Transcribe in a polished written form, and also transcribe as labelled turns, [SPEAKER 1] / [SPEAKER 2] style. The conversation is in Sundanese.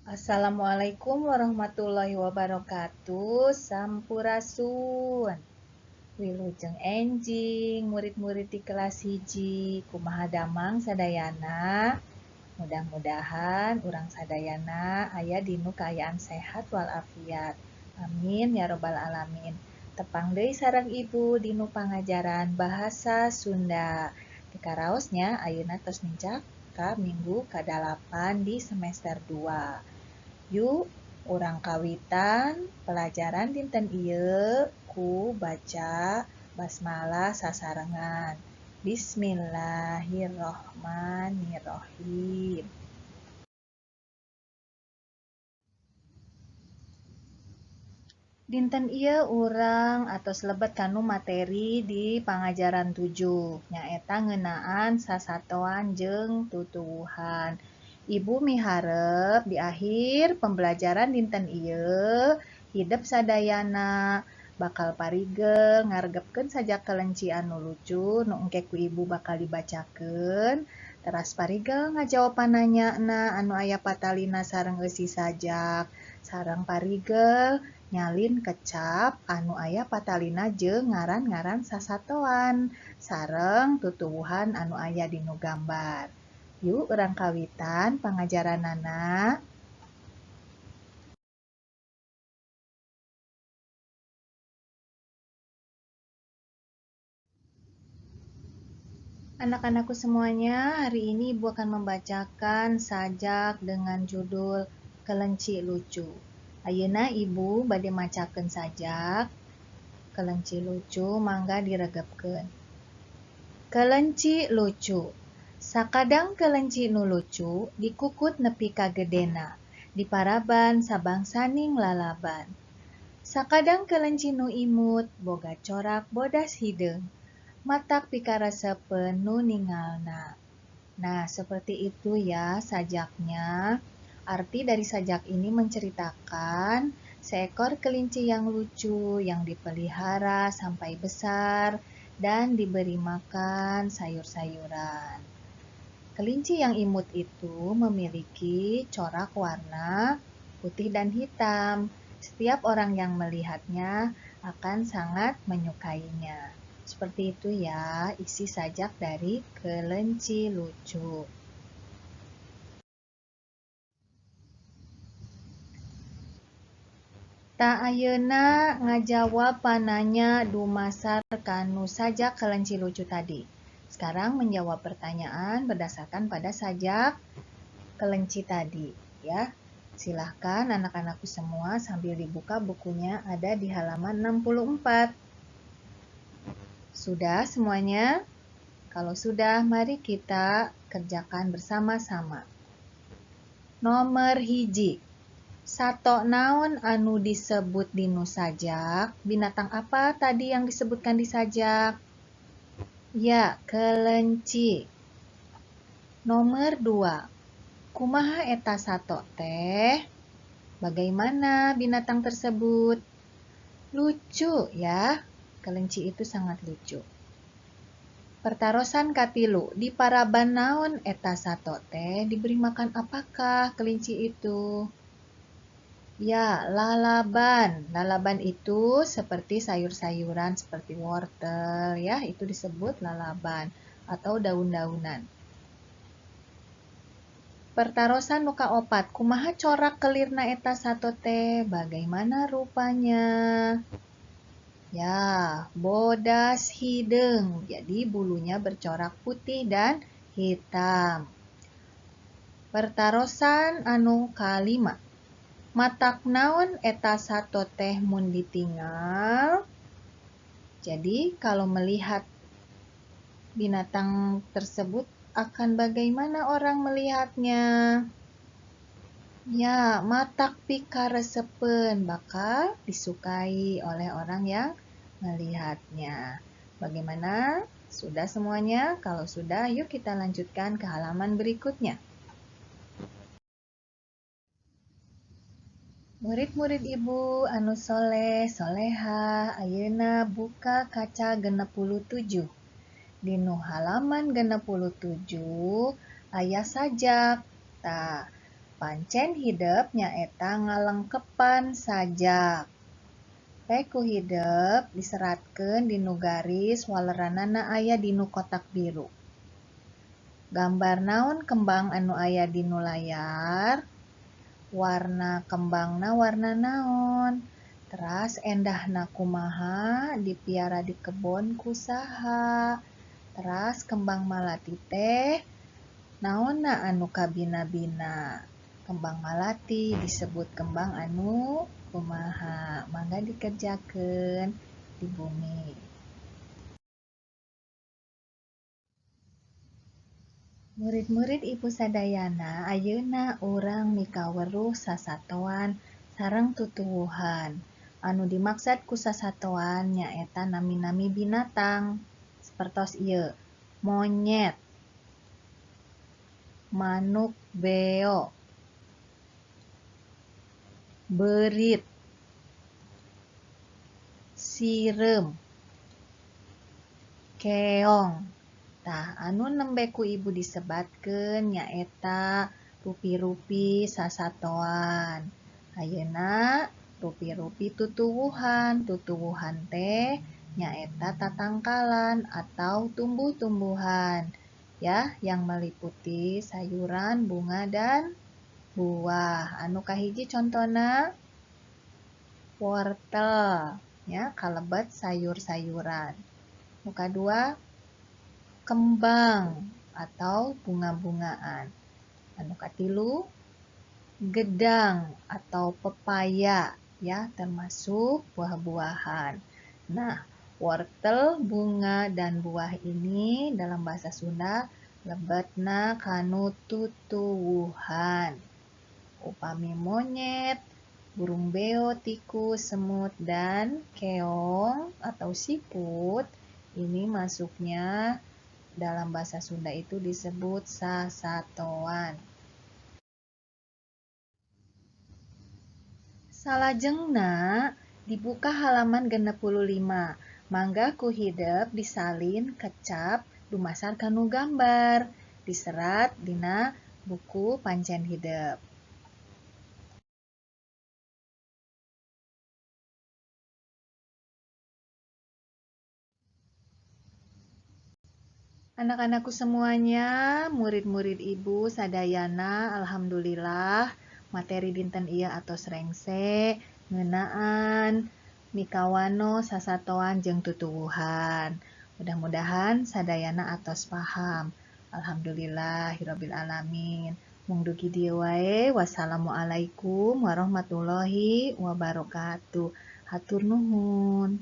[SPEAKER 1] Assalamualaikum warahmatullahi wabarakatuh. Sampurasun. Wilujeng enjing murid-murid di kelas hiji. Kumaha damang sadayana? Mudah-mudahan urang sadayana aya dinu kaayaan sehat walafiat. Amin ya robbal alamin. Tepang deui sareng ibu dinu pangajaran bahasa Sunda. Teu karaosnya ayeuna tos nincak ka minggu ka-8 di semester 2. Yuk, urang kawitan pelajaran dinten ieu ku baca basmalah sasarengan. Bismillahirrohmanirrohim. Dinten ieu urang atos lebet kanu materi di pangajaran 7, nyaeta ngeunaan sasatoan jeung tutuwuhan. Ibu miharep di akhir pembelajaran dinten ieu hidep sadayana bakal parigel ngaregepkeun sajak kelenci anu lucu nu engke ku ibu bakal dibacakeun, teras parigel ngajawab pananyana anu aya patalina sareng eusi sajak, sareng parigel nyalin kecap anu aya patalina jeung ngaran-ngaran sasatoan sareng tutuwuhan anu aya dinu gambar. Yuk urang kawitan pangajaranana. Anak-anakku semuanya, hari ini Ibu akan membacakan sajak dengan judul Kelenci Lucu. Ayeuna Ibu bade macakeun sajak Kelenci Lucu, mangga diregepkeun. Kelenci lucu. Sakadang kelenci nu lucu dikukut nepi ka gedena, diparaban sabangsaning lalaban. Sakadang kelenci nu imut boga corak bodas hideung, matak pikaresepeun nu ningalna. Nah, seperti itu ya sajaknya. Arti dari sajak ini menceritakan seekor kelinci yang lucu yang dipelihara sampai besar dan diberi makan sayur-sayuran. Kelinci yang imut itu memiliki corak warna putih dan hitam. Setiap orang yang melihatnya akan sangat menyukainya. Seperti itu ya isi sajak dari Kelenci Lucu. Ta ayeuna ngajawab pananya dumasar kanu sajak kelenci lucu tadi. Sekarang menjawab pertanyaan berdasarkan pada sajak kelenci tadi ya. Silahkan anak-anakku semua sambil dibuka bukunya ada di halaman 64. Sudah semuanya? Kalau sudah, mari kita kerjakan bersama-sama. Nomor 1. Sato naon anu disebut dinu sajak? Binatang apa tadi yang disebutkan di sajak? Ya, kelenci. Nomor 2. Kumaha eta sato teh? Bagaimana binatang tersebut? Lucu ya. Kelenci itu sangat lucu. Pertarosan katilu, di paraban naon eta sato teh? Diberi makan apakah kelinci itu? Ya, lalaban. Lalaban itu seperti sayur-sayuran seperti wortel ya, itu disebut lalaban atau daun-daunan. Pertarosan nu kaopat, kumaha corak kelirna eta sato teh? Bagaimana rupanya? Ya, bodas hideung. Jadi bulunya bercorak putih dan hitam. Pertarosan anu kalima. Matak naon eta sato teh mun ditinggal? Jadi kalau melihat binatang tersebut akan bagaimana orang melihatnya? Ya, matak pikaresepeun, bakal disukai oleh orang yang melihatnya. Bagaimana? Sudah semuanya? Kalau sudah, yuk kita lanjutkan ke halaman berikutnya. Murid-murid ibu anu soleh, soleha, ayeuna buka kaca 67. Dinu halaman 67 aya sajak. Tah, Pancen hidep nyaeta ngalengkepan sajak. Pek ku hidep diseratkeun dinu garis waleranana aya dinu kotak biru. Gambar naon kembang anu aya dinu layar? Warna kembangna warna naon? Teras endahna kumaha dipiara di kebon ku saha? Teras kembang malati teh naonna anu kabina-bina? Kembang malati disebut kembang anu kumaha? Mangga dikerjakeun di bumi. Murid-murid Ibu sadayana ayeuna urang mikaweruh sasatoan sareng tutuwuhan. Anu dimaksud ku sasatoan nyaeta nami-nami binatang. Sapertos ieu, monyet, manuk beo, beurit, sireum, keong. Tah, anu nembe ku ibu disebatkeun nyaeta rupi-rupi sasatoan. Ayeuna rupi-rupi tutuwuhan. Tutuwuhan teh nyaeta tatangkalan atau tumbuh-tumbuhan ya, yang meliputi sayuran, bunga, dan buah. Anu kahiji contona wortel ya, kalebet sayur-sayuran. Nu kadua kembang atau bunga-bungaan. Anu katilu gedang atau pepaya ya, termasuk buah-buahan. Nah, wortel, bunga, dan buah ini dalam bahasa Sunda lebetna kanu tutuwuhan. Upami monyet, burung beo, tikus, semut, dan keong atau siput ini masuknya dalam bahasa Sunda itu disebut sasatoan. Salajengna dibuka halaman 65. Mangga ku hidep disalin kecap dumasar kanu gambar diserat dina buku pancen hidep. Anak-anakku semuanya, murid-murid ibu sadayana, alhamdulillah materi dinten ieu atos rengse ngeunaan mikawano sasatoan jeung tutuwuhan. Mudah-mudahan sadayana atos paham. Alhamdulillahirabbil alamin. Mung dugi dieu wae. Wassalamualaikum warahmatullahi wabarakatuh. Hatur nuhun.